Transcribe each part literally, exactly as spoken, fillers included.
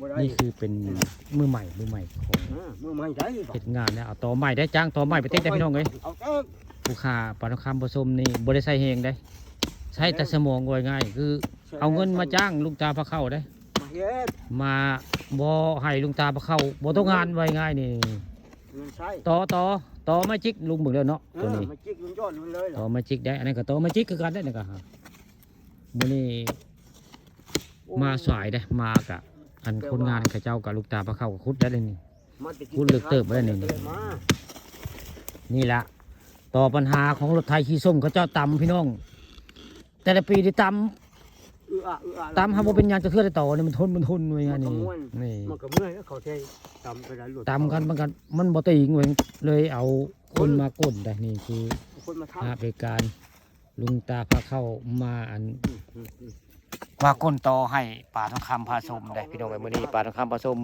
บ่ได้ นี่คือเป็นมือใหม่มือใหม่ของ เออมือใหม่ได้ เฮ็ดงานนะ เอาต่อใหม่ได้ จ้างต่อใหม่ไปติดได้พี่น้องเอ้ย เอาเอิ้น ผู้ค้าปลาทองคำผสมนี่บ่ได้ใส่แฮงได้ ใช้แต่สมอง ว่าง่ายคือ เอาเงินมาจ้างลุงตาพาเข้าได้ มาเฮ็ด มาบ่ให้ลุงตาพาเข้าบ่ต้องงาน ว่าง่ายนี่ เงินใช้ ต่อต่อต่อไม้จิกลุงเบิ่งแล้วเนาะ เอ ตัว อ นี้ มาจิกลุงยอดลุงเลยเหร ต่ อ อไม้จิกได้ อันนั้นก็ต่อไม้จิกคือกันได้นี่ก็ฮะมื้อนี้ โอ้ มาสายได้ มากะ อันคนงานเขาเจ้ากับลุงตาพาเข้าก็ขุดได้เลยนี่ มาแต่ พูดเลิกเติบไว้นี่ มา นี่ละ ต่อปัญหาของรถไถสีส้มเขาเจ้าตำพี่น้อง แต่ละปีที่ตำ เอื้ออะเอื้ออะ ตำหาบ่เป็นหยังจะเทื่อได้ต่อนี่ มันทนมันทนไว้ มันก็ นี่ ม่วน นี่ มันก็เมื่อยแล้วเขาใช้ตำไปแล้วหลุด ตำกันมันกันมันบ่ติงเว้ย เลยเอาคนมาก้นได้ นี่คือ คนมา ภาพ ทำ เหตุการณ์ลุงตาพาเข้ามาอัน อืมอืมอืม มาก้นต่อให้ปลาทองคำผสมได้พี่น้องเอ้ย มื้อนี้ปลาทองคำผสม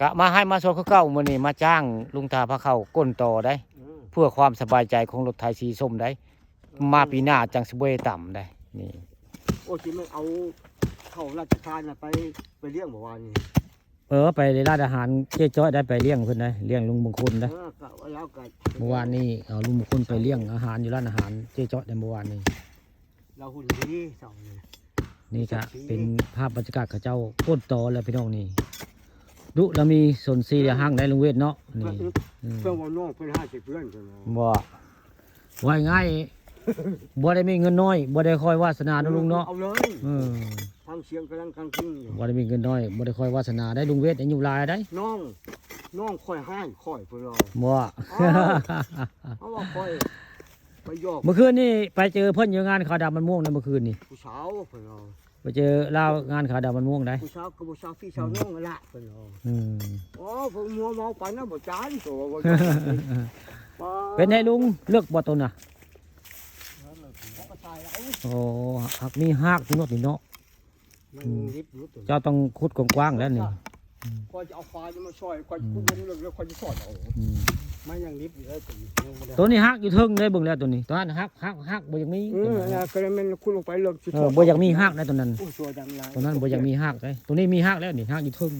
กะมาให้มาสดคือเก่า มื้อนี้มาจ้างลุงตาพาเข้าก้นต่อได้ เออ เพื่อความสบายใจของรถไถสีส้มได้ มาปีหน้าจังสิบ่ได้ตำได้ นี่ โอ้ที่มันเอาเข้าราชทานน่ะไปไปเลี้ยงเมื่อวานนี้ เออ ไปร้านอาหารเจ๊จ้อยได้ ไปเลี้ยงเพิ่นได้ เลี้ยงลุงมงคลได้ เออก็ว่าแล้วก็ เมื่อวานนี้เอาลุงมงคลไปเลี้ยงอาหารอยู่ร้านอาหารเจ๊จ้อยได้เมื่อวานนี้ เราหุ่นดีสองนี่ นี่ก็เป็นภาพบรรยากาศเขาเจ้าก้นต่อแล้วพี่น้องนี่ ดุแล้วมีสนซีเดียวห้างได้ลุงเวทเนาะ นี่ อืม เพื่อนว่าน้องเพื่อนห้าสิบเพื่อนใช่ไหม บ่ ว่าง่าย บ่ได้มีเงินน้อย บ่ได้คอยวาสนาเนาะลุงเนาะ เอาเลย เออ ฟังเสียงกำลังกลางคืนอยู่ บ่ได้มีเงินน้อย บ่ได้คอยวาสนาได้ลุงเวท อายุหลายได้ น้องน้องคอยห้างคอยเพื่อนเรา บ่ เอาว่าคอยไปหยอก เมื่อคืนนี่ไปเจอเพิ่นอยู่งานขาวดำมันม่วงนะเมื่อคืนนี่ ผู้สาวเพื่อนเรา ไปเจอลาวงานขาวดำมันม่วงได้ ผู้สาวกับผู้สาวพี่สาวน้องนั่นละเพื่อนเรา อืม โอ้ผมมัวเมาไปนะบ่จานตัวบ่ เป็นไงลุง เลิกบ่ตัวน่ะ เขาก็ตายแล้ว โอ้ หักมีหักอยู่เนาะนี่เนาะ มันลิบอยู่ตัว เจ้าต้องขุดกว้างๆแล้วนี่ คอยจะเอาควายมาช่อยคอยคุ้มลงเลิกแล้วคอยจะสอดเอา อืม มันยังลิบอยู่เลยตัวนี้ยังไม่ได้ ตัวนี้หักอยู่เทิงเลยเบิ่งแล้วตัวนี้ ตัวนั้นหักหักหักบ่อยากมี เออนะก็เลยมันคุณลงไปเลิก เออบ่อยากมีหักนะตัวนั้น โอ้ยตัวดังหลาย ตัวนั้นบ่อยากมีหักเลย ตัวนี้มีหักแล้วนี่ หักอยู่เทิง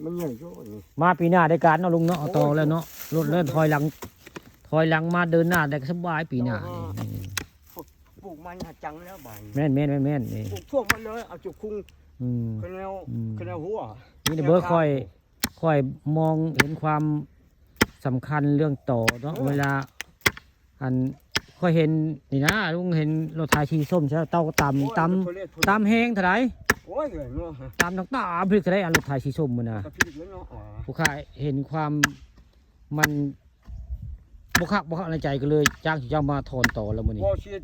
มันใหญ่โยนี่ มาปีหน้าได้การเนาะลุงเนาะ เอาต่อแล้วเนาะ ลดเลื่อนถอยหลัง ถอยหลังมาเดินหน้าได้สบายปีหน้านี่ ปลูกมันหาจังแล้วบาน แม่นแม่นแม่นแม่นนี่ ปลูกทั่วมันเลยเอาจุกคุ้ง อืม คะแนน อืม คะแนนหัว นี่นะเบิร์ดคอย คอยมองเห็นความสำคัญเรื่องต่อเนาะ เวลา อันคอยเห็นนี่นะลุงเห็นรถไถสีส้มใช่ไหมเต้าตำตำตำแห้งเท่าไหร่ โอ้ยเลยเนาะ ตำตั้งตาพริกเท่าไหร่อันรถไถสีส้มมันนะ กระพริบเลยเนาะอ๋อ ผู้ข้าเห็นความมันบุคักบุคักในใจก็เลยจ้างเจ้ามาถอนต่อแล้วมื้อนี้ บ่เสีย